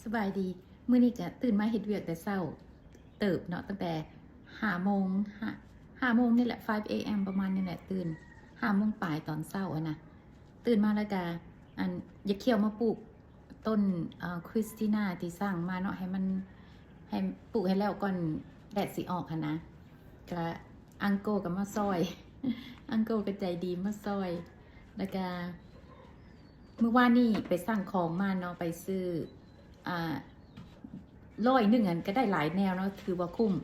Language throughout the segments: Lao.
ສະບາຍດີ. ມື້ນີ້ກະຕື່ນມາເຮັດວຽກແຕ່ເຊົ້າເຕີບເນາະ, ຕັ້ງແຕ່ຫ້າໂມງ ຫ້າ ຫ້າໂມງນີ້ແຫຼະ, five a.m. ປະມານນີ້ແຫຼະ, ຕື່ນຫ້າໂມງປາຍຕອນເຊົ້າຫັ້ນນະ. ຕື່ນມາແລ້ວກະ ອັນ ຢາກຂ້ຽວມາປູກຕົ້ນ ເອີ Christina ທີ່ສັ່ງມາເນາະ, ໃຫ້ມັນ ໃຫ້ປູກໃຫ້ແລ້ວກ່ອນແດດຊິອອກຫັ້ນນະ. ກະ Uncle ກໍມາຊ່ອຍ, Uncle ກໍໃຈດີມາຊ່ອຍ. ແລ້ວກະ ມື້ວານນີ້ໄປສັ່ງຂອງມາເນາະ, ໄປຊື້ ອ່າ ຮ້ອຍໜຶ່ງຫັ້ນກໍໄດ້ຫຼາຍແນວເນາະ, ຖືວ່າຄຸ້ມ.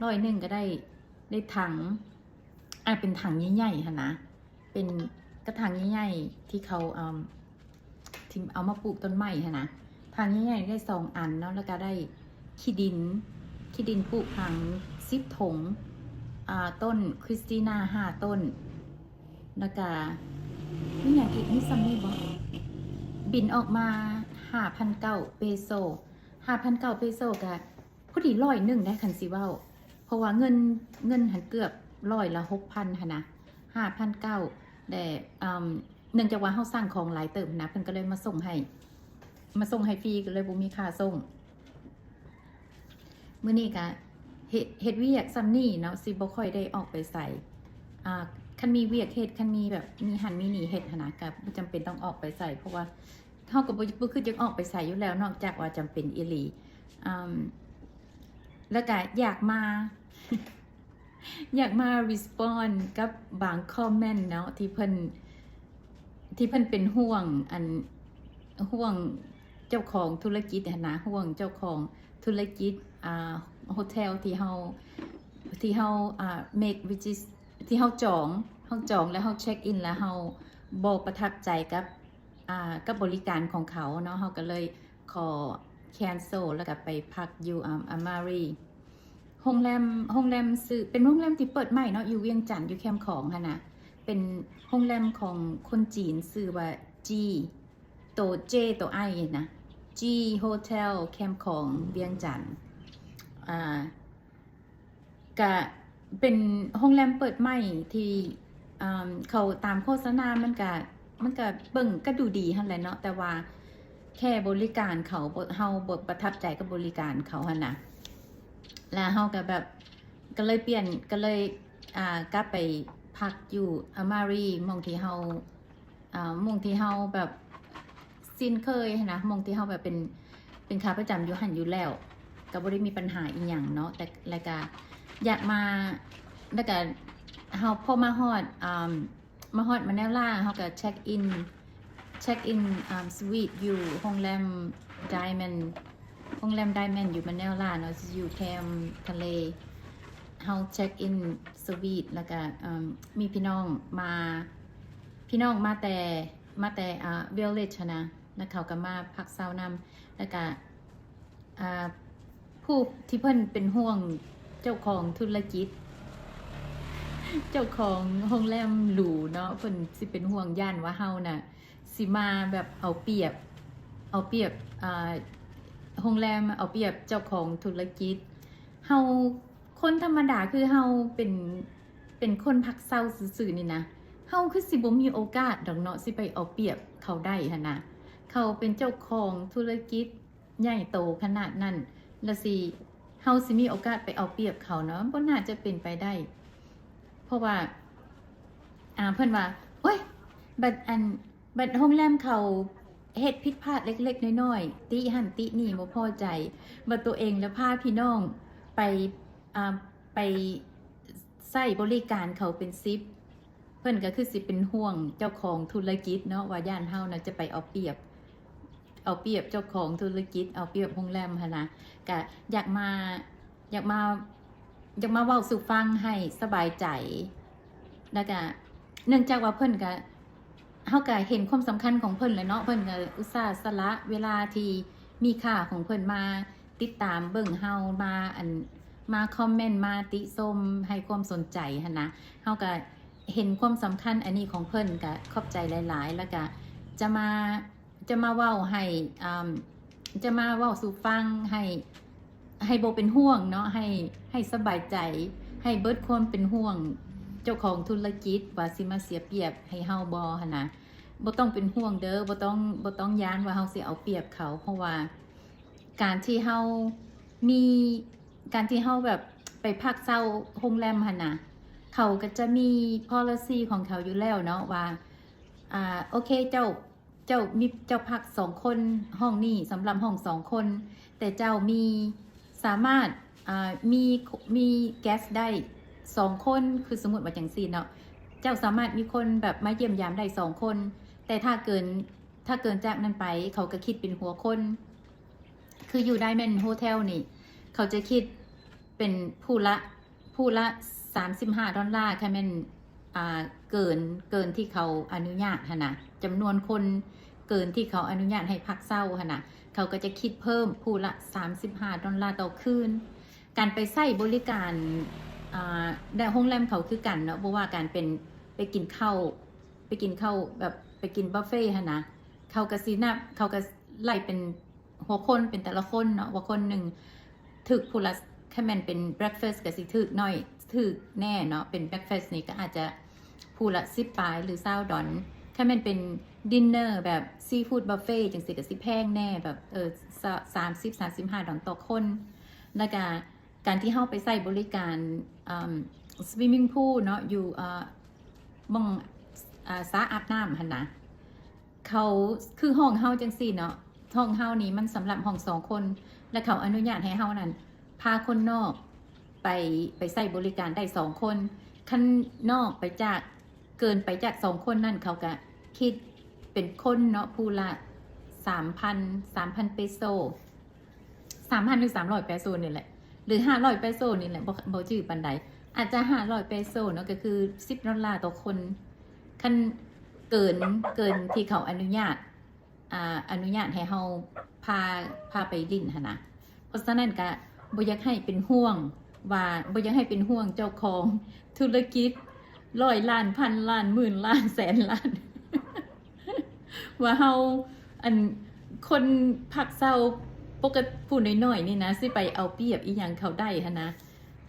ຮ້ອຍໜຶ່ງກໍໄດ້ ໄດ້ຖັງ ອ່າ ເປັນຖັງໃຫຍ່ໆຫັ້ນນະ, ເປັນກະຖາງໃຫຍ່ໆທີ່ເຂົາ ເອີ່ມ ທີ່ເອົາມາປູກຕົ້ນໄມ້ຫັ້ນນະ. ຖັງໃຫຍ່ໆໄດ້ສອງອັນເນາະ, ແລ້ວກໍໄດ້ຂີ້ດິນ, ຂີ້ດິນປູກຝັງສິບຖົງ, ອ່າ ຕົ້ນ Christina ຫ້າຕົ້ນ. ແລ້ວກະມີຫຍັງອີກ? ມີສ່ຳນີ້ບໍ? ບິນອອກມາຫ້າພັນເກົ້າເປໂຊ, ຫ້າພັນເກົ້າເປໂຊກະພໍດີຮ້ອຍໜຶ່ງໄດ໋ ຄັນຊິເວົ້າ, ເພາະວ່າເງິນ ເງິນຫັ້ນເກືອບຮ້ອຍລະຫົກພັນຫັ້ນນະ, ຫ້າພັນເກົ້າ. ແຕ່ ເອີ່ມ ເນື່ອງຈາກວ່າເຮົາສັ່ງຂອງຫຼາຍເຕີບນະ, ເພິ່ນກໍເລີຍມາສົ່ງໃຫ້ ມາສົ່ງໃຫ້ຟຣີ, ກໍເລີຍບໍ່ມີຄ່າສົ່ງ. ມື້ນີ້ກະເຮັດ ເຮັດວຽກສ່ຳນີ້ເນາະ, ຊິບໍ່ຄ່ອຍໄດ້ອອກໄປໃສ. ອ່າ ຄັນມີວຽກເຮັດ, ຄັນມີແບບມີຫັ້ນມີນີ້ເຮັດຫັ້ນນະ, ກະບໍ່ຈຳເປັນຕ້ອງອອກໄປໃສ, ເພາະວ່າເຮົາກໍບໍ່ ບໍ່ຄິດຢາກອອກໄປໃສຢູ່ແລ້ວ, ນອກຈາກວ່າຈຳເປັນອີ່ຫຼີ. ອ່າ ແລ້ວກະຢາກມາ ຢາກມາ respond ກັບບາງຄອມເມັນເນາະ ທີ່ເພິ່ນ ທີ່ເພິ່ນເປັນຫ່ວງ ອັນ ຫ່ວງເຈົ້າຂອງທຸລະກິດຫັ້ນນະ, ຫ່ວງເຈົ້າຂອງທຸລະກິດ ອ່າ ໂຮເທວທີ່ເຮົາ ທີ່ເຮົາ ອ່າ make visit ທີ່ເຮົາຈອງ ເຮົາຈອງແລ້ວເຮົາ check in ແລ້ວເຮົາບໍ່ປະທັບໃຈກັບ ອ່າ ກັບບໍລິການຂອງເຂົາເນາະ, ເຮົາກໍເລີຍຂໍ cancel ແລ້ວກໍໄປພັກຢູ່ ອ່າ ອາມາຣີ. ໂຮງແຮມ ໂຮງແຮມຊື່ ເປັນໂຮງແຮມທີ່ເປີດໃໝ່ເນາະ ຢູ່ວຽງຈັນ ຢູ່ແຄມຂອງຫັ້ນນະ, ເປັນໂຮງແຮມຂອງຄົນຈີນ ຊື່ວ່າ G ໂຕ J ໂຕ I ນະ, G Hotel ແຄມຂອງວຽງຈັນ. ອ່າ ກະເປັນໂຮງແຮມເປີດໃໝ່ທີ່ ອ່າ ເຂົາຕາມໂຄສະນາ ມັນກະ ມັນກະເບິ່ງກະດູດີຫັ້ນແຫຼະເນາະ, ແຕ່ວ່າແຄ່ບໍລິການເຂົາບໍ່ ເຮົາບໍ່ປະທັບໃຈກັບບໍລິການເຂົາຫັ້ນນະ. ແລ້ວເຮົາກະແບບ ກະເລີຍປ່ຽນ ກະເລີຍ ອ່າ ກັບໄປພັກຢູ່ອາມາຣີ ໝ່ອງທີ່ເຮົາ ອ່າ ໝ່ອງທີ່ເຮົາແບບຊິນເຄີຍຫັ້ນນະ, ໝ່ອງທີ່ເຮົາແບບເປັນ ເປັນຂາປະຈຳຢູ່ຫັ້ນຢູ່ແລ້ວ, ກໍບໍ່ໄດ້ມີບັນຫາອີ່ຫຍັງເນາະ. ແຕ່ ແລ້ວກະຢາກມາ ແລ້ວກະເຮົາພໍມາຮອດ ອ່າ ມາຮອດມາແນວລາ ເຮົາກະເຊັກອິນ ເຊັກອິນ ອ່າ ສະວີດຢູ່ໂຮງແຮມ Diamond ໂຮງແຮມ Diamond ຢູ່ມາແນວລາເນາະ, ຢູ່ແຄມທະເລ. ເຮົາເຊັກອິນສະວີດ ແລ້ວກະ ເອີ່ມ ມີພີ່ນ້ອງມາ ພີ່ນ້ອງມາແຕ່ ມາແຕ່ ອ່າ Village ຫັ້ນນະ, ແລ້ວເຂົາກໍມາພັກເຊົານຳ. ແລ້ວກະ ອ່າ ຜູ້ທີ່ເພິ່ນເປັນຫ່ວງເຈົ້າຂອງທຸລະກິດ ເຈົ້າຂອງໂຮງແຮມຫຼູເນາະ, ເພິ່ນຊິເປັນຫ່ວງ ຢ້ານວ່າເຮົານະ ຊິມາແບບເອົາປຽບ ເອົາປຽບ ອ່າ ໂຮງແຮມ ເອົາປຽບເຈົ້າຂອງທຸລະກິດ. ເຮົາຄົນທຳມະດາຄືເຮົາເປັນ ເປັນຄົນພັກເຊົາຊື່ໆນີ້ນະ, ເຮົາຄືຊິບໍ່ມີໂອກາດດອກເນາະ ຊິໄປເອົາປຽບເຂົາໄດ້ຫັ້ນນະ. ເຂົາເປັນເຈົ້າຂອງທຸລະກິດໃຫຍ່ໂຕຂະໜາດນັ້ນ ລະຊິ ເຮົາຊິມີໂອກາດໄປເອົາປຽບເຂົາເນາະ, ບໍ່ໜ້າຈະເປັນໄປໄດ້. ເພາະວ່າ ອ່າ ເພິ່ນວ່າ ໂອ້ຍ ບັດອັນ ບັດໂຮງແຮມເຂົາເຮັດຜິດພາດເລັກໆນ້ອຍໆ ຕິຫັ້ນຕິນີ້ ບໍ່ພໍໃຈ, ບັດໂຕເອງລະພາພີ່ນ້ອງໄປ ອ່າ ໄປໃຊ້ບໍລິການເຂົາເປັນສິບ. ເພິ່ນກໍຄືຊິເປັນຫ່ວງເຈົ້າຂອງທຸລະກິດເນາະ ວ່າຢ້ານເຮົານະຈະໄປເອົາປຽບ ເອົາປຽບເຈົ້າຂອງທຸລະກິດ ເອົາປຽບໂຮງແຮມຫັ້ນນະ. ກະຢາກມາ ຢາກມາ ຢາກມາເວົ້າສູ່ຟັງໃຫ້ສະບາຍໃຈ. ແລ້ວກະເນື່ອງຈາກວ່າເພິ່ນກະ ເຮົາກະເຫັນຄວາມສຳຄັນຂອງເພິ່ນແຫຼະເນາະ, ເພິ່ນກະອຸດສ່າສະຫຼະເວລາທີ່ມີຄ່າຂອງເພິ່ນມາຕິດຕາມເບິ່ງເຮົາ ມາ ອັນ ມາຄອມເມັນ ມາຕິຊົມ ໃຫ້ຄວາມສົນໃຈຫັ້ນນະ. ເຮົາກະເຫັນຄວາມສຳຄັນອັນນີ້ຂອງເພິ່ນ ກະຂອບໃຈຫຼາຍໆ. ແລ້ວກະຈະມາ ຈະມາເວົ້າໃຫ້ ອ່າ ຈະມາເວົ້າສູ່ຟັງໃຫ້ ໃຫ້ບໍ່ເປັນຫ່ວງເນາະ, ໃຫ້ ໃຫ້ສະບາຍໃຈ, ໃຫ້ເບິດຄວາມເປັນຫ່ວງເຈົ້າຂອງທຸລະກິດ ວ່າຊິມາເສຍປຽບໃຫ້ເຮົາບໍ່ຫັ້ນນະ. ບໍ່ຕ້ອງເປັນຫ່ວງເດີ, ບໍ່ຕ້ອງ ບໍ່ຕ້ອງຢ້ານວ່າເຮົາຊິເອົາປຽບເຂົາ, ເພາະວ່າ ການທີ່ເຮົາມີ ການທີ່ເຮົາແບບໄປພັກເຊົາໂຮງແຮມຫັ້ນນະ ເຂົາກໍຈະມີ policy ຂອງເຂົາຢູ່ແລ້ວເນາະ ວ່າ ອ່າ ໂອເຄ ເຈົ້າ ເຈົ້າມີ ເຈົ້າພັກສອງຄົນ ຫ້ອງນີ້ສຳລັບຫ້ອງສອງຄົນ ແຕ່ເຈົ້າມີ ສາມາດ ອ່າ ມີ ມີ guest ໄດ້ສອງຄົນ ຄືສົມມຸດວ່າຈັ່ງຊີ້ເນາະ ເຈົ້າສາມາດມີຄົນແບບມາຢ້ຽມຢາມໄດ້ສອງຄົນ ແຕ່ຖ້າເກີນ ຖ້າເກີນຈາກນັ້ນໄປ ເຂົາກໍຄິດເປັນຫົວຄົນ ຄືຢູ່ Diamond Hotel ນີ້ ເຂົາຈະຄິດເປັນຜູ້ລະ ຜູ້ລະສາມສິບຫ້າດອນລາ ຄັນແມ່ນ ອ່າ ເກີນ ເກີນທີ່ເຂົາອະນຸຍາດຫັ້ນນະ ຈຳນວນຄົນເກີນທີ່ເຂົາອະນຸຍາດໃຫ້ພັກເຊົາຫັ້ນນະ ເຂົາກໍຈະຄິດເພີ່ມຜູ້ລະສາມສິບຫ້າດອນລາຕໍ່ຄືນ. ການໄປໃຊ້ບໍລິການ ອ່າ ໃນໂຮງແຮມເຂົາຄືກັນເນາະ ບໍ່ວ່າການເປັນ ໄປກິນເຂົ້າ ໄປກິນເຂົ້າແບບໄປກິນ buffet ຫັ້ນນະ ເຂົາກໍຊິນັບ ເຂົາກໍໄລ່ເປັນຫົວຄົນ ເປັນແຕ່ລະຄົນເນາະ ວ່າຄົນໜຶ່ງຖືກຜູ້ລະ ຄັນແມ່ນເປັນ breakfast ກໍຊິຖືກໜ້ອຍ ຖືກແນ່ເນາະ ເປັນ breakfast ນີ້ກໍອາດຈະຜູ້ລະສິບປາຍ ຫຼື ຊາວດອນ ຄັນແມ່ນເປັນ dinner ແບບ seafood buffet ຈັ່ງຊີ້ກໍຊິແພງແນ່ ແບບ ເອີ ສາມສິບ ສາມສິບຫ້າດອນຕໍ່ຄົນ ແລ້ວກະ ການທີ່ເຮົາໄປໃຊ້ບໍລິການ ເອີ່ມ swimming pool ເນາະ ຢູ່ ເອີ່ ໝ່ອງ ເອີ່ ສະອາບນ້ຳຫັ້ນນະ ເຂົາ ຄືຫ້ອງເຮົາຈັ່ງຊີ້ເນາະ ຫ້ອງເຮົານີ້ມັນສຳລັບຫ້ອງສອງຄົນ ແລະ ເຂົາອະນຸຍາດໃຫ້ເຮົານັ້ນ ພາຄົນນອກໄປ ໄປໃຊ້ບໍລິການໄດ້ສອງຄົນ ຄັນນອກໄປຈາກ ເກີນໄປຈາກສອງຄົນນັ້ນ ເຂົາກະຄິດເປັນຄົນເນາະ ຜູ້ລະສາມພັນ ສາມພັນເປໂຊ ສາມພັນ ຫຼື ສາມຮ້ອຍເປໂຊນີ້ແຫຼະ ຫຼື ຫ້າຮ້ອຍເປໂຊນີ້ແຫຼະ ບໍ່ ບໍ່ຈື່ປານໃດ ອາດຈະຫ້າຮ້ອຍເປໂຊເນາະ ກໍຄືສິບດອນລາຕໍ່ຄົນ ຄັນເກີນ ເກີນທີ່ເຂົາອະນຸຍາດ ອ່າ ອະນຸຍາດໃຫ້ເຮົາພາ ພາໄປຫຼິ້ນຫັ້ນນະ. ເພາະສະນັ້ນກະບໍ່ຢາກໃຫ້ເປັນຫ່ວງວ່າ ບໍ່ຢາກໃຫ້ເປັນຫ່ວງເຈົ້າຂອງທຸລະກິດຮ້ອຍລ້ານ ພັນລ້ານ ໝື່ນລ້ານ ແສນລ້ານ ວ່າເຮົາ ອັນ ຄົນພັກເຊົາປົກກະຕິຜູ້ນ້ອຍໆນີ້ນະ ຊິໄປເອົາປຽບອີ່ຫຍັງເຂົາໄດ້ຫັ້ນນະ.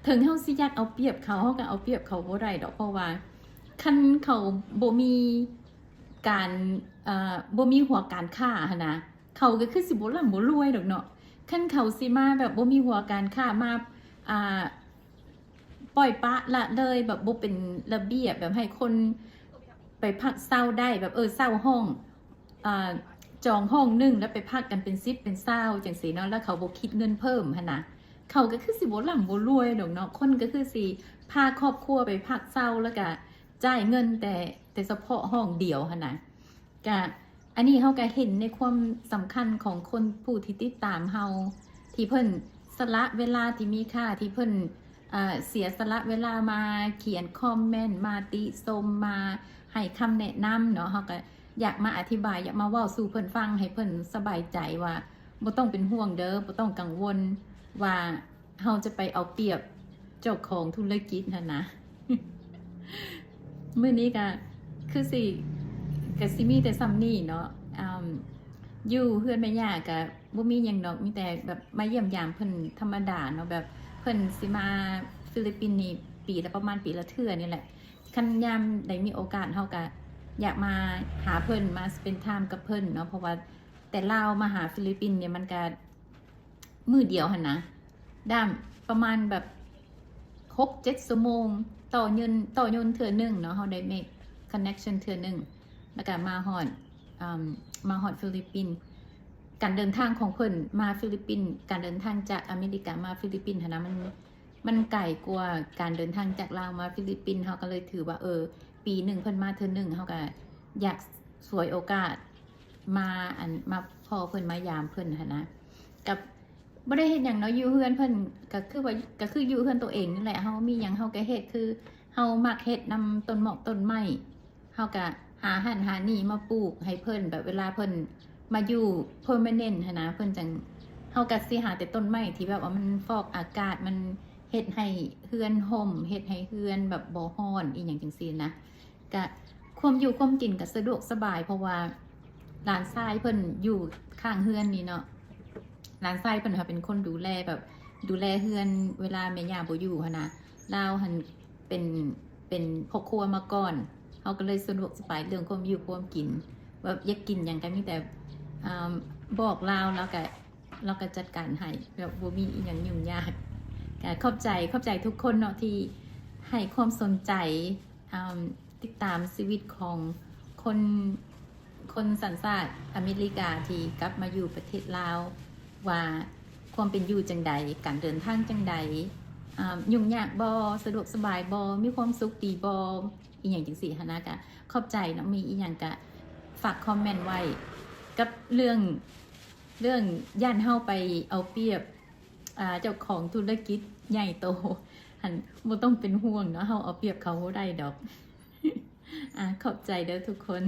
ເຖິງເຮົາຊິຢາກເອົາປຽບເຂົາ ເຮົາກໍເອົາປຽບເຂົາບໍ່ໄດ້ດອກ ເພາະວ່າຄັນເຂົາບໍ່ມີ ການ ເອີ່ ບໍ່ມີຫົວການຄ້າຫັ້ນນະ ເຂົາກໍຄືຊິບໍ່ລ່ຳບໍ່ລວຍດອກເນາະ ຄັນເຂົາຊິມາແບບບໍ່ມີຫົວການຄ້າ ມາ ອ່າ ປ່ອຍປະລະເລີຍ ແບບບໍ່ເປັນລະບຽບ ແບບໃຫ້ຄົນໄປພັກເຊົາໄດ້ ແບບ ເອີ ເຊົ່າຫ້ອງ ອ່າ ຈອງຫ້ອງໜຶ່ງ ແລ້ວໄປພັກກັນເປັນສິບເປັນຊາວຈັ່ງຊີ້ເນາະ ແລ້ວເຂົາບໍ່ຄິດເງິນເພີ່ມຫັ້ນນະ ເຂົາກໍຄືຊິບໍ່ລ່ຳບໍ່ລວຍດອກເນາະ ຄົນກໍຄືຊິພາຄອບຄົວໄປພັກເຊົາ ແລ້ວກໍ ຈ່າຍເງິນແຕ່ ແຕ່ສະເພາະຫ້ອງດຽວຫັ້ນນະ. ກະ ອັນນີ້ເຮົາກະເຫັນໃນຄວາມສຳຄັນຂອງຄົນຜູ້ທີ່ຕິດຕາມເຮົາ ທີ່ເພິ່ນສະຫຼະເວລາທີ່ມີຄ່າ ທີ່ເພິ່ນ ເອີ່ ເສຍສະຫຼະເວລາມາຂຽນຄອມເມັນ ມາຕິຊົມ ມາໃຫ້ຄຳແນະນຳເນາະ. ເຮົາກະຢາກມາອະທິບາຍ ຢາກມາເວົ້າສູ່ເພິ່ນຟັງ ໃຫ້ເພິ່ນສະບາຍໃຈວ່າ ບໍ່ຕ້ອງເປັນຫ່ວງເດີ ບໍ່ຕ້ອງກັງວົນວ່າ ເຮົາຈະໄປເອົາປຽບເຈົ້າຂອງທຸລະກິດຫັ້ນນະ. ມື້ນີ້ກະຄືຊິ ກະຊິມີແຕ່ສ່ຳນີ້ເນາະ. ອາ ຢູ່ເຮືອນແມ່ຍ່າກະບໍ່ມີຫຍັງດອກ ມີແຕ່ແບບມາຢ້ຽມຢາມເພິ່ນທຳມະດາເນາະ ແບບເພິ່ນຊິມາຟີລິບປິນນີ້ປີລະ ປະມານປີລະເທື່ອນີ້ແຫຼະ. ຄັນຍາມໃດມີໂອກາດ ເຮົາກະຢາກມາຫາເພິ່ນ ມາສະເປັນທາມກັບເພິ່ນເນາະ ເພາະວ່າແຕ່ລາວມາຫາຟີລິບປິນນີ້ ມັນກະ ມື້ດຽວຫັ້ນນະ ດ້າມປະມານແບບຫົກເຈັດຊົ່ວໂມງ ຕໍ່ຍົນ ຕໍ່ຍົນເທື່ອໜຶ່ງເນາະ. ເຮົາໄດ້ make connection ເທື່ອໜຶ່ງ ແລ້ວກະມາຮອດ ເອີ່ມ ມາຮອດຟີລິບປິນ. ການເດີນທາງຂອງເພິ່ນມາຟີລິບປິນ ການເດີນທາງຈາກອາເມລິກາມາຟີລິບປິນຫັ້ນນະ ມັນ ມັນໄກກວ່າການເດີນທາງຈາກລາວມາຟີລິບປິນ. ເຮົາກໍເລີຍຖືວ່າ ເອີ ປີໜຶ່ງເພິ່ນມາເທື່ອໜຶ່ງ ເຮົາກໍຢາກສວຍໂອກາດ ມາ ອັນ ມາພໍ້ເພິ່ນ ມາຢາມເພິ່ນຫັ້ນນະ. ກັບ ບໍ່ໄດ້ເຮັດຫຍັງເນາະ ຢູ່ເຮືອນເພິ່ນ ກໍຄືວ່າ ກໍຄືຢູ່ເຮືອນໂຕເອງນີ້ແຫຼະ. ເຮົາມີຫຍັງເຮົາກໍເຮັດ ຄືເຮົາມັກເຮັດນຳຕົ້ນໝອກຕົ້ນໄມ້ ເຮົາກໍຫາຫັ້ນຫານີ້ມາປູກໃຫ້ເພິ່ນ ແບບເວລາເພິ່ນມາຢູ່ permanent ຫັ້ນນະ ເພິ່ນຈັ່ງ ເຮົາກໍຊິຫາແຕ່ຕົ້ນໄມ້ທີ່ແບບວ່າມັນຟອກອາກາດ ມັນເຮັດໃຫ້ເຮືອນຮົ່ມ ເຮັດໃຫ້ເຮືອນແບບບໍ່ຮ້ອນ ອີ່ຫຍັງຈັ່ງຊີ້ນະ. ກະຄວາມຢູ່ຄວາມກິນກະສະດວກສະບາຍ ເພາະວ່າຫຼານຊາຍເພິ່ນຢູ່ຂ້າງເຮືອນນີ້ເນາະ. ຫຼານຊາຍເພິ່ນຫັ້ນເປັນຄົນດູແລ ແບບດູແລເຮືອນເວລາແມ່ຍ່າບໍ່ຢູ່ຫັ້ນນະ. ລາວຫັ້ນເປັນ ເປັນພໍ່ຄົວມາກ່ອນ ເຮົາກໍເລີຍສະດວກສະບາຍເລື່ອງຄວາມຢູ່ຄວາມກິນ. ແບບຢາກກິນຫຍັງກໍມີແຕ່ ອາ ບອກລາວ ລາວກໍ ລາວກໍຈັດການໃຫ້ ແບບບໍ່ມີອີ່ຫຍັງຫຍຸ້ງຍາກ. ກໍຂອບໃຈ ຂອບໃຈທຸກຄົນເນາະ ທີ່ໃຫ້ຄວາມສົນໃຈ ອາ ຕິດຕາມຊີວິດຂອງຄົນ ຄົນສັນຊາດອາເມລິກາທີ່ກັບມາຢູ່ປະເທດລາວ ວ່າຄວາມເປັນຢູ່ຈັ່ງໃດ, ການເດີນທາງຈັ່ງໃດ, ອາ ຫຍຸ້ງຍາກບໍ່, ສະດວກສະບາຍບໍ່, ມີຄວາມສຸກດີບໍ່, ອີ່ຫຍັງຈັ່ງຊີ້ຫັ້ນນະ. ກະຂອບໃຈເນາະ, ມີອີ່ຫຍັງກະຝາກຄອມເມັນໄວ້. ກັບເລື່ອງ ເລື່ອງຢ້ານເຮົາໄປເອົາປຽບ ອາ ເຈົ້າຂອງທຸລະກິດໃຫຍ່ໂຕຫັ້ນ ບໍ່ຕ້ອງເປັນຫ່ວງເນາະ, ເຮົາເອົາປຽບເຂົາບໍ່ໄດ້ດອກ. ອາ ຂອບໃຈເດີທຸກຄົນ.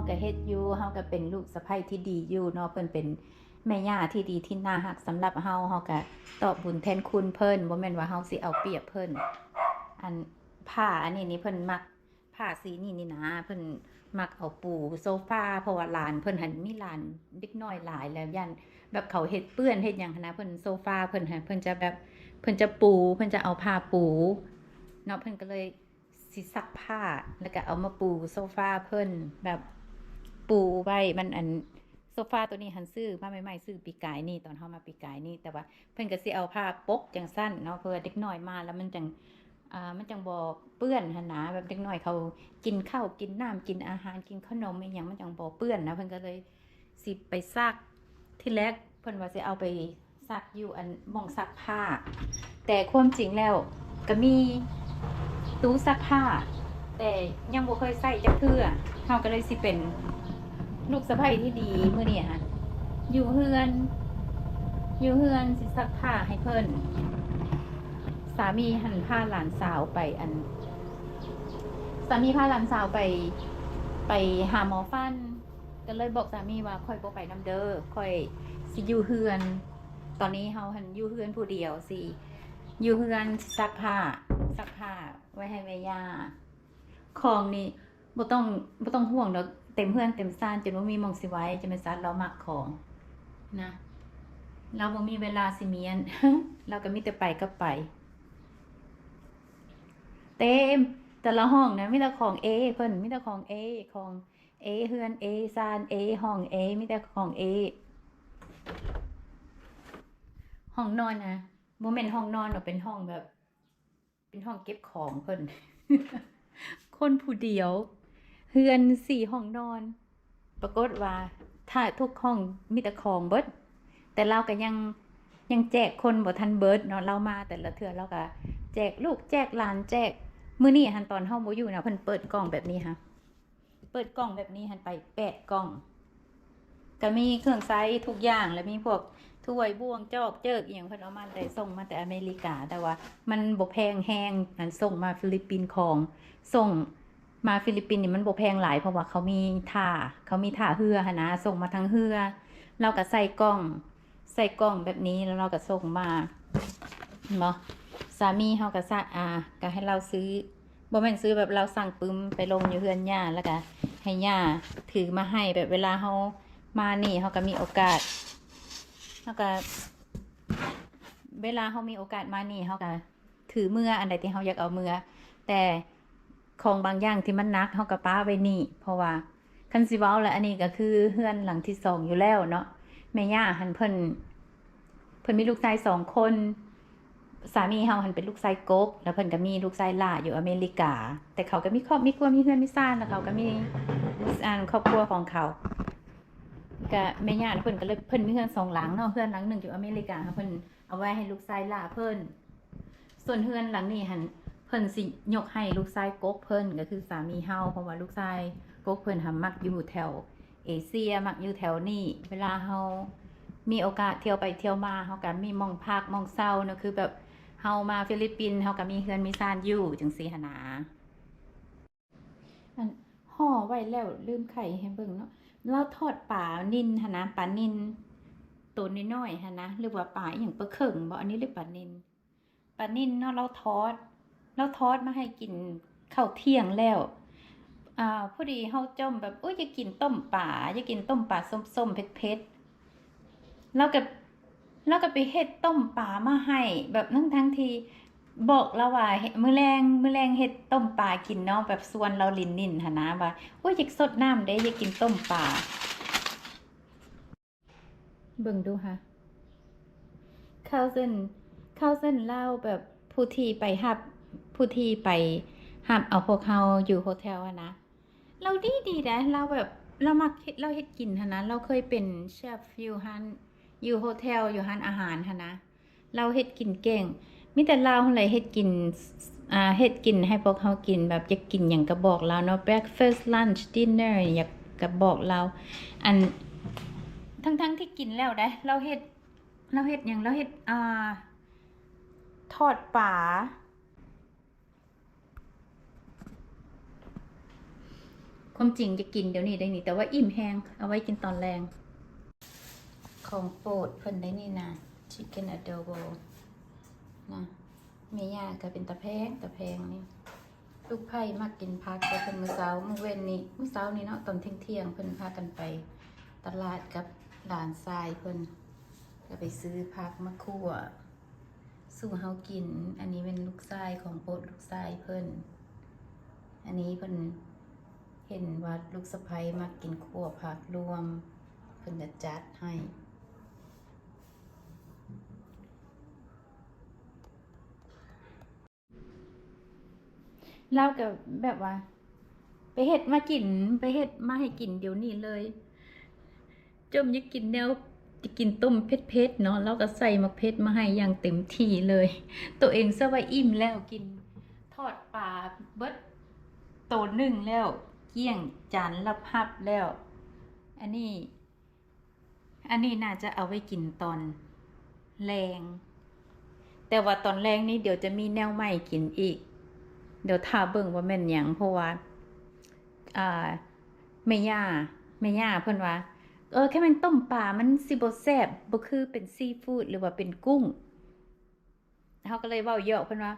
ກໍເຮັດຢູ່ ເຮົາກໍເປັນລູກສະໃພ້ທີ່ດີຢູ່ເນາະ ເພິ່ນເປັນແມ່ຍ່າທີ່ດີທີ່ໜ້າຮັກສຳລັບເຮົາ ເຮົາກໍຕອບບຸນແທນຄຸນເພິ່ນ ບໍ່ແມ່ນວ່າເຮົາຊິເອົາປຽບເພິ່ນ. ອັນຜ້າອັນນີ້ນີ້ເພິ່ນມັກ ຜ້າສີນີ້ນີ້ນະ ເພິ່ນມັກເອົາປູໂຊຟາ ເພາະວ່າຫຼານເພິ່ນຫັ້ນມີຫຼານເດັກນ້ອຍຫຼາຍ ແລ້ວຢ້ານແບບເຂົາເຮັດເປື້ອນເຮັດຫຍັງຫັ້ນນະ ເພິ່ນໂຊຟາເພິ່ນຫັ້ນ ເພິ່ນຈະແບບ ເພິ່ນຈະປູ ເພິ່ນຈະເອົາຜ້າປູເນາະ ເພິ່ນກໍເລີຍ ຊິຊັກຜ້າ ແລ້ວກໍເອົາມາປູໂຊຟາເພິ່ນ ແບບປູໄວ້ ມັນ ອັນ ໂຊຟາໂຕນີ້ຫັ້ນຊື້ມາໃໝ່ໆ ຊື້ປີກາຍນີ້ ຕອນເຮົາມາປີກາຍນີ້ ແຕ່ວ່າເພິ່ນກໍຊິເອົາຜ້າປົກຈັ່ງຊັ້ນເນາະ ເພື່ອເດັກນ້ອຍມາແລ້ວມັນຈັ່ງ ອ່າ ມັນຈັ່ງບໍ່ເປື້ອນຫັ້ນນະ ແບບເດັກນ້ອຍເຂົາກິນເຂົ້າກິນນ້ຳ ກິນອາຫານ ກິນຂະໜົມອີ່ຫຍັງ ມັນຈັ່ງບໍ່ເປື້ອນນະ ເພິ່ນກໍເລີຍ ຊິໄປຊັກ ທີແລກເພິ່ນວ່າຊິເອົາໄປຊັກຢູ່ອັນໝ່ອງຊັກຜ້າ ແຕ່ຄວາມຈິງແລ້ວກໍມີຕູ້ຊັກຜ້າ ແຕ່ຍັງບໍ່ເຄີຍໃຊ້ຈັກເທື່ອ ເຮົາກໍເລີຍຊິເປັນລູກສະໃພ້ທີ່ດີມື້ນີ້ຫັ້ນ ຢູ່ເຮືອນ ຢູ່ເຮືອນຊິຊັກຜ້າໃຫ້ເພິ່ນ. ສາມີຫັ້ນພາຫຼານສາວໄປ ອັນ ສາມີພາຫຼານສາວໄປ ໄປຫາໝໍຟັນ ກໍເລີຍບອກສາມີວ່າ ຂ້ອຍບໍ່ໄປນຳເດີ ຂ້ອຍຊິຢູ່ເຮືອນ ຕອນນີ້ເຮົາຫັ້ນຢູ່ເຮືອນຜູ້ດຽວ ຊິຢູ່ເຮືອນ ຊິຊັກຜ້າ ຊັກຜ້າໄວ້ໃຫ້ແມ່ຍ່າ ຂອງນີ້ບໍ່ຕ້ອງ ບໍ່ຕ້ອງຫ່ວງດອກ ເຕັມເຮືອນເຕັມຊານ ຈົນບໍ່ມີໝ່ອງຊິໄວ້ ຈະແມ່ນຊັ້ນ ລາວມັກຂອງນະ ລາວບໍ່ມີເວລາຊິມຽນ ລາວກໍມີແຕ່ໄປກັບໄປ ເຕັມ ແຕ່ລະຫ້ອງນະ ມີແຕ່ຂອງເອ ເພິ່ນ ມີແຕ່ຂອງເອ ຂອງເອ ເຮືອນເອ ຊານເອ ຫ້ອງເອ ມີແຕ່ຂອງເອ ຫ້ອງນອນນະ ບໍ່ແມ່ນຫ້ອງນອນດອກ ເປັນຫ້ອງແບບ ເປັນຫ້ອງເກັບຂອງເພິ່ນ ຄົນຜູ້ດຽວ ເຮືອນສີ່ຫ້ອງນອນ ປາກົດວ່າຖ້າທຸກຫ້ອງມີແຕ່ຂອງເບິດ ແຕ່ລາວກໍຍັງ ຍັງແຈກຄົນບໍ່ທັນເບິດເນາະ ລາວມາແຕ່ລະເທື່ອລາວກໍແຈກລູກແຈກຫຼານແຈກ ມື້ນີ້ຫັ້ນຕອນເຮົາບໍ່ຢູ່ນະ ເພິ່ນເປີດກ່ອງແບບນີ້ຫະ ເປີດກ່ອງແບບນີ້ຫັ້ນໄປແປດກ່ອງ ກໍມີເຄື່ອງໃຊ້ທຸກຢ່າງ ແລະມີພວກຖ້ວຍບ່ວງຈອກເຈີກອີ່ຫຍັງ ເພິ່ນເອົາມາແຕ່ ສົ່ງມາແຕ່ອາເມລິກາ ແຕ່ວ່າມັນບໍ່ແພງແຮງ ອັນສົ່ງມາຟີລິບປິນ ຂອງສົ່ງມາຟີລິບປິນນີ້ມັນບໍ່ແພງຫຼາຍ ເພາະວ່າເຂົາມີທ່າ ເຂົາມີທ່າເຮືອຫັ້ນນະ ສົ່ງມາທາງເຮືອ ລາວກໍໃສ່ກ່ອງ ໃສ່ກ່ອງແບບນີ້ ແລ້ວລາວກໍສົ່ງມາ ເຫັນບໍ່? ສາມີເຮົາກໍສະ ອ່າ ກໍໃຫ້ລາວຊື້ ບໍ່ແມ່ນຊື້ແບບລາວສັ່ງປຶ້ມໄປລົງຢູ່ເຮືອນຍ່າ ແລ້ວກໍໃຫ້ຍ່າຖືມາໃຫ້ ແບບເວລາເຮົາມານີ້ ເຮົາກໍມີໂອກາດ ເຮົາກໍ ເວລາເຮົາມີໂອກາດມານີ້ ເຮົາກໍ ຖືເມືອ ອັນໃດທີ່ເຮົາຢາກເອົາເມືອ ແຕ່ຂອງບາງຢ່າງທີ່ມັນໜັກ ເຮົາກໍປະໄວ້ນີ້ ເພາະວ່າຄັນຊິເວົ້າແລ້ວ ອັນນີ້ກໍຄືເຮືອນຫຼັງທີສອງຢູ່ແລ້ວເນາະ ແມ່ຍ່າຫັ້ນເພິ່ນ ເພິ່ນມີລູກຊາຍສອງຄົນ ສາມີເຮົາຫັ້ນເປັນລູກຊາຍກົກ ແລ້ວເພິ່ນກໍມີລູກຊາຍຫຼ້າຢູ່ອາເມລິກາ ແຕ່ເຂົາກໍມີຄອບມີຄົວ ມີເຮືອນມີຊານ ແລ້ວເຂົາກໍມີ ອັນ ຄອບຄົວຂອງເຂົາ ກະແມ່ຍ່າເພິ່ນກໍເລີຍ ເພິ່ນມີເຮືອນສອງຫຼັງເນາະ ເຮືອນຫຼັງໜຶ່ງຢູ່ອາເມລິກາ ເພິ່ນເອົາໄວ້ໃຫ້ລູກຊາຍຫຼ້າເພິ່ນ ສ່ວນເຮືອນຫຼັງນີ້ຫັ້ນ ເພິ່ນຊິຍົກໃຫ້ລູກຊາຍກົກເພິ່ນ ກໍຄືສາມີເຮົາ ເພາະວ່າລູກຊາຍກົກເພິ່ນຫາມັກຢູ່ແຖວເອເຊຍ ມັກຢູ່ແຖວນີ້ ເວລາເຮົາມີໂອກາດທ່ຽວໄປທ່ຽວມາ ເຮົາກໍມີໝ່ອງພັກໝ່ອງເຊົາເນາະ ຄືແບບເຮົາມາຟີລິບປິນ ເຮົາກໍມີເຮືອນມີຊານຢູ່ ຈັ່ງຊີ້ຫັ້ນນາ. ອັນ ຫໍ່ໄວ້ແລ້ວລືມໄຂໃຫ້ເບິ່ງເນາະ ລາວທອດປານິນຫັ້ນນະ ປານິນໂຕນ້ອຍໆຫັ້ນນະ ຫຼືວ່າປາອີ່ຫຍັງ ປາເຂີງບໍ ອັນນີ້ ຫຼືປານິນ ປານິນເນາະ ລາວທອດ ລາວທອດມາໃຫ້ກິນເຂົ້າທ່ຽງແລ້ວ ອ່າ ພໍດີເຮົາຈ່ອມແບບ ໂອ້ຍ ຢາກກິນຕົ້ມປາ ຢາກກິນຕົ້ມປາສົ້ມໆເຜັດໆ ລາວກໍ ລາວກໍໄປເຮັດຕົ້ມປາມາໃຫ້ ແບບ ທັງໆທີ່ບອກລາວວ່າ ມື້ແລງ ມື້ແລງເຮັດຕົ້ມປາກິນເນາະ ແບບຊວນລາວຫຼິ້ນໆຫັ້ນນະ ວ່າ ໂອ້ຍ ຢາກສົດນ້ຳເດ້ ຢາກກິນຕົ້ມປາ ເບິ່ງດູຫາ cousin cousin ລາວ ແບບ ຜູ້ທີ່ໄປຮັບ ຜູ້ທີ່ໄປຮັບເອົາພວກເຮົາຢູ່ໂຮເທວຫັ້ນນະ ລາວດີດີໃດ໋ ລາວແບບ ລາວມັກເຮັດ ລາວເຮັດກິນຫັ້ນນະ ລາວເຄີຍເປັນເຊຟຢູ່ຮ້ານ ຢູ່ໂຮເທວ ຢູ່ຮ້ານອາຫານຫັ້ນນະ ລາວເຮັດກິນເກັ່ງ ມີແຕ່ລາວຫັ້ນແຫຼະເຮັດກິນ ອ່າ ເຮັດກິນໃຫ້ພວກເຮົາກິນ ແບບຢາກກິນຫຍັງກໍບອກລາວເນາະ breakfast lunch dinner ຫຍັງກໍບອກລາວ ອັນ ທັງໆທີ່ກິນແລ້ວໃດ໋ ລາວເຮັດ ລາວເຮັດຫຍັງ ລາວເຮັດ ອ່າ ທອດປາ ຄວາມຈິງຈະກິນດຽວນີ້ໄດ້ນີ້ ແຕ່ວ່າອີ່ມແຮງ ເອົາໄວ້ກິນຕອນແລງ. ຂອງໂປດເພິ່ນໄດ້ນີ້ນະ Chicken Adobo ນະ. ແມ່ຍ່າກໍເປັນຕາແພງ ຕາແພງນີ້. ລູກໃພ້ມັກກິນຜັກ ແຕ່ເພິ່ນ ມື້ເຊົ້າ ມື້ເວັນນີ້ ມື້ເຊົ້ານີ້ເນາະ ຕອນທ່ຽງໆ ເພິ່ນພາກັນໄປຕະຫຼາດກັບຫຼານຊາຍເພິ່ນ ກໍໄປຊື້ຜັກມາຂົ້ວສູ່ເຮົາກິນ. ອັນນີ້ແມ່ນລູກຊາຍ ຂອງໂປດລູກຊາຍເພິ່ນ. ອັນນີ້ເພິ່ນເຫັນວ່າລູກສະໃພ້ມັກກິນຂົ້ວຜັກລວມ ເພິ່ນກໍຈັດໃຫ້. ລາວກໍແບບວ່າ ໄປເຮັດມາກິນ ໄປເຮັດມາໃຫ້ກິນດຽວນີ້ເລີຍ. ຈົ່ມຢາກກິນແນວ ຢາກກິນຕົ້ມເຜັດໆເນາະ ລາວກໍໃສ່ໝາກເຜັດມາໃຫ້ຢ່າງເຕັມທີ່ເລີຍ. ໂຕເອງຊະວ່າອີ່ມແລ້ວ ກິນທອດປາເບິດໂຕໜຶ່ງແລ້ວ ກ້ຽງ ຈານລະພັບແລ້ວ. ອັນນີ້ ອັນນີ້ໜ້າຈະເອົາໄວ້ກິນຕອນແລງ ແຕ່ວ່າຕອນແລງນີ້ດຽວຈະມີແນວໃໝ່ກິນອີກ ດຽວຖ້າເບິ່ງວ່າແມ່ນຫຍັງ ເພາະວ່າ ອ່າ ແມ່ຍ່າ ແມ່ຍ່າເພິ່ນວ່າ ເອີ ຄັນແມ່ນຕົ້ມປາມັນຊິບໍ່ແຊບ ບໍ່ຄືເປັນຊີຟູດ ຫຼືວ່າເປັນກຸ້ງ. ເຮົາກໍເລີຍເວົ້າຢອກເພິ່ນວ່າ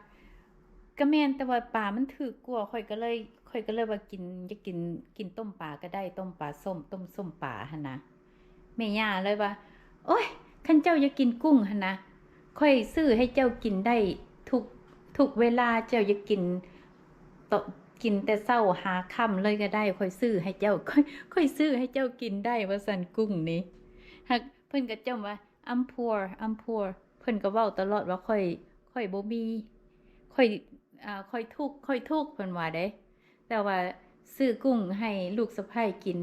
ກໍແມ່ນ ແຕ່ວ່າປາມັນຖືກກວ່າ ຂ້ອຍກໍເລີຍ ຂ້ອຍກໍເລີຍວ່າກິນ ຢາກກິນ ກິນຕົ້ມປາກໍໄດ້ ຕົ້ມປາສົ້ມ ຕົ້ມສົ້ມປາຫັ້ນນະ. ແມ່ຍ່າເລີຍວ່າ ໂອ້ຍ ຄັນເຈົ້າຢາກກິນກຸ້ງຫັ້ນນະ ຂ້ອຍຊື້ໃຫ້ເຈົ້າກິນໄດ້ທຸກ ທຸກເວລາ ເຈົ້າຢາກກິນ ຕ- ກິນແຕ່ເຊົ້າຫາຄ່ຳເລີຍກໍໄດ້ ຂ້ອຍຊື້ໃຫ້ເຈົ້າ ຂ້ອຍ ຂ້ອຍຊື້ໃຫ້ເຈົ້າກິນໄດ້ ວ່າຊັ້ນ ກຸ້ງນີ້. ຫາກເພິ່ນກໍຈົ່ມວ່າ I'm poor, I'm poor. ເພິ່ນກໍເວົ້າຕະຫຼອດວ່າ ຂ້ອຍ ຂ້ອຍບໍ່ມີ ຂ້ອຍ ອ່າ ຂ້ອຍທຸກ ຂ້ອຍທຸກ ເພິ່ນວ່າເດ້. ແຕ່ວ່າຊື້ກຸ້ງໃຫ້ລູກສະໃພ້ກິນ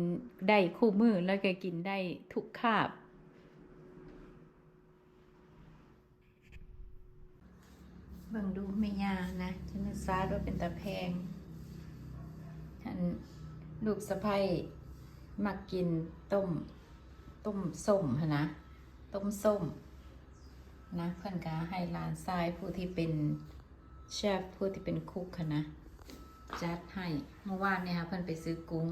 ໄດ້ຄູ່ມື້ ແລ້ວກໍກິນໄດ້ທຸກຄາບ. ເບິ່ງດູແມ່ຍ່ານະ ຈະນຶກຊາດວ່າເປັນຕາແພງ. ອັນ ລູກສະໃພ້ມັກກິນຕົ້ມ ຕົ້ມສົ້ມຫັ້ນນະ ຕົ້ມສົ້ມນະ ເພິ່ນກໍໃຫ້ຫຼານຊາຍຜູ້ທີ່ເປັນເຊຟ ຜູ້ທີ່ເປັນຄຸກຫັ້ນນະ ຈັດໃຫ້. ມື້ວານນີ້ຫາເພິ່ນໄປຊື້ກຸ້ງ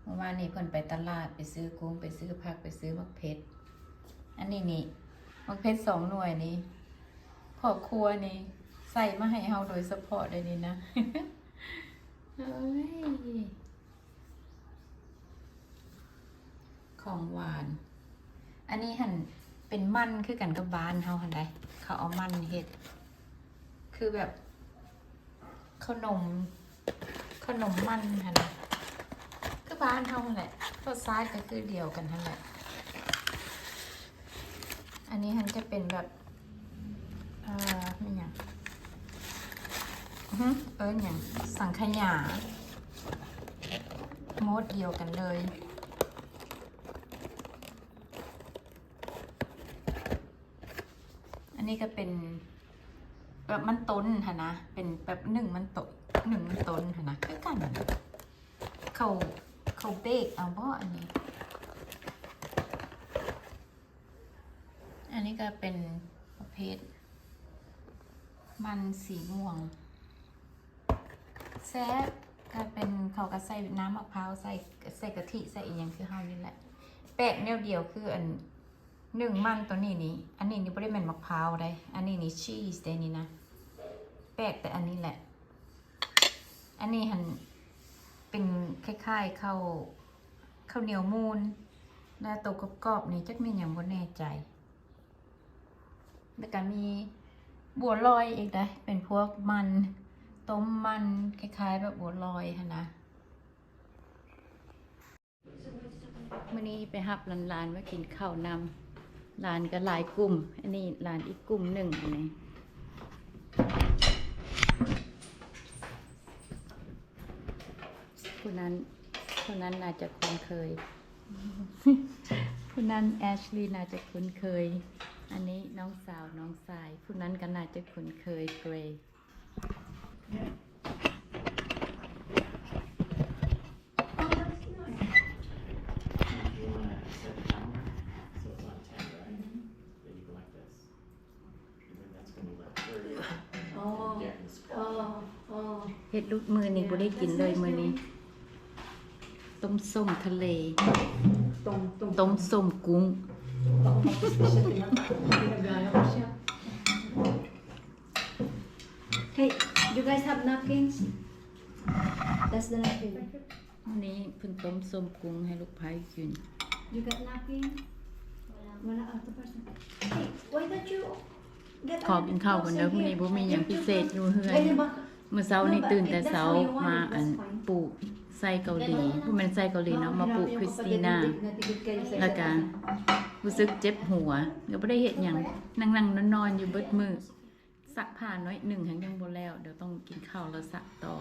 ມື້ວານນີ້ເພິ່ນໄປຕະຫຼາດ ໄປຊື້ກຸ້ງ ໄປຊື້ຜັກ ໄປຊື້ໝາກເຜັດ. ອັນນີ້ນີ້ ໝາກເຜັດສອງໜ່ວຍນີ້ ພໍ່ຄົວນີ້ໃສ່ມາໃຫ້ເຮົາໂດຍສະເພາະເດ້ນີ້ນະ. ເອີຍ ຂອງຫວານ ອັນນີ້ຫັ້ນເປັນມັນຄືກັນກັບບ້ານເຮົາຫັ້ນໃດ໋ ເຂົາເອົາມັນເຮັດ ຄືແບບເຂົ້າໜົມ ເຂົ້າໜົມມັນຫັ້ນນະ ຄືບ້ານເຮົາຫັ້ນແຫຼະ ລົດຊາດກໍຄືດຽວກັນຫັ້ນແຫຼະ. ອັນນີ້ຫັ້ນຈະເປັນແບບ ເອີ ແມ່ນຫຍັງ ຫຶ ເອີ້ນຫຍັງ ສັງຂະຫຍາ ໂໝດດຽວກັນເລີຍ. ອັນນີ້ກໍເປັນແບບມັນຕົ້ນຫັ້ນນະ ເປັນແບບໜຶ້ງມັນຕົ້ນ ໜຶ້ງມັນຕົ້ນຫັ້ນນະ ຄືກັນ ເຂົາ ເຂົາເບກເອົາບໍ ອັນນີ້. ອັນນີ້ກໍເປັນປະເພດມັນສີມ່ວງ ແຊບ ກໍເປັນ ເຂົາກໍໃສ່ນ້ຳໝາກພ້າວ ໃສ່ ໃສ່ກະທິ ໃສ່ອີ່ຫຍັງຄືເຮົານີ້ແຫຼະ. ແປກແນວດຽວຄືອັນໜຶ້ງມັນໂຕນີ້ນີ້ ອັນນີ້ນີ້ບໍ່ໄດ້ແມ່ນໝາກພ້າວໃດ໋ ອັນນີ້ນີ້ຊີສເດ້ນີ້ນະ ແປກແຕ່ອັນນີ້ແຫຼະ. ອັນນີ້ຫັ້ນເປັນຄ້າຍໆເຂົ້າ ເຂົ້າໜຽວມູນ ແລະໂຕກອບໆນີ້ຈັກແມ່ນຫຍັງບໍ່ແນ່ໃຈ. ແລ້ວກໍມີບົວລອຍອີກເດ້ ເປັນພວກມັນ ຕົ້ມມັນ ຄ້າຍໆແບບບົວລອຍຫັ້ນນະ. ມື້ນີ້ໄປຮັບຫຼານໆມາກິນເຂົ້ານຳ ຫຼານກໍຫຼາຍກຸ່ມ ອັນນີ້ຫຼານອີກກຸ່ມໜຶ່ງ ອັນນີ້ ຜູ້ນັ້ນ ຜູ້ນັ້ນໜ້າຈະຄຸ້ນເຄີຍ ຜູ້ນັ້ນແອັດລີ ໜ້າຈະຄຸ້ນເຄີຍ ອັນນີ້ນ້ອງສາວ ນ້ອງຊາຍ ຜູ້ນັ້ນກໍໜ້າຈະຄຸ້ນເຄີຍ ເກຣ. Oh, oh, oh. ເຮັດລູກມື້ນີ້ບໍ່ໄດ້ກິນເລີຍມື້ນີ້. ຕົ້ມສົ້ມທະເລ ຕົ້ມ ຕົ້ມສົ້ມກຸ້ງ. Hey, you guys have napkins? That's the napkin. ມື້ນີ້ເພິ່ນຕົ້ມສົ້ມກຸ້ງໃຫ້ລູກໃພ້ກິນ. You got napkin? Wala, other person. Hey, why don't you get ຂໍກິນເຂົ້າກ່ອນເດີ. ມື້ນີ້ບໍ່ມີຫຍັງພິເສດຢູ່ເຮືອນ. ມື້ເຊົ້ານີ້ຕື່ນແຕ່ເຊົ້າມາ ອັນ ປູກໄສ້ເກົາຫຼີ, ບໍ່ແມ່ນໄສ້ເກົາຫຼີເນາະ, ມາປູກຄຣິສຕີນາ ແລ້ວກະຮູ້ສຶກເຈັບຫົວ ກໍບໍ່ໄດ້ເຮັດຫຍັງ, ນັ່ງໆນອນໆຢູ່ເບິດມື້. ຊັກຜ້າໜ້ອຍໜຶ່ງ ຍັງ ຍັງບໍ່ແລ້ວ, ດຽວຕ້ອງກິນເຂົ້າແລ້ວຊັກຕໍ່.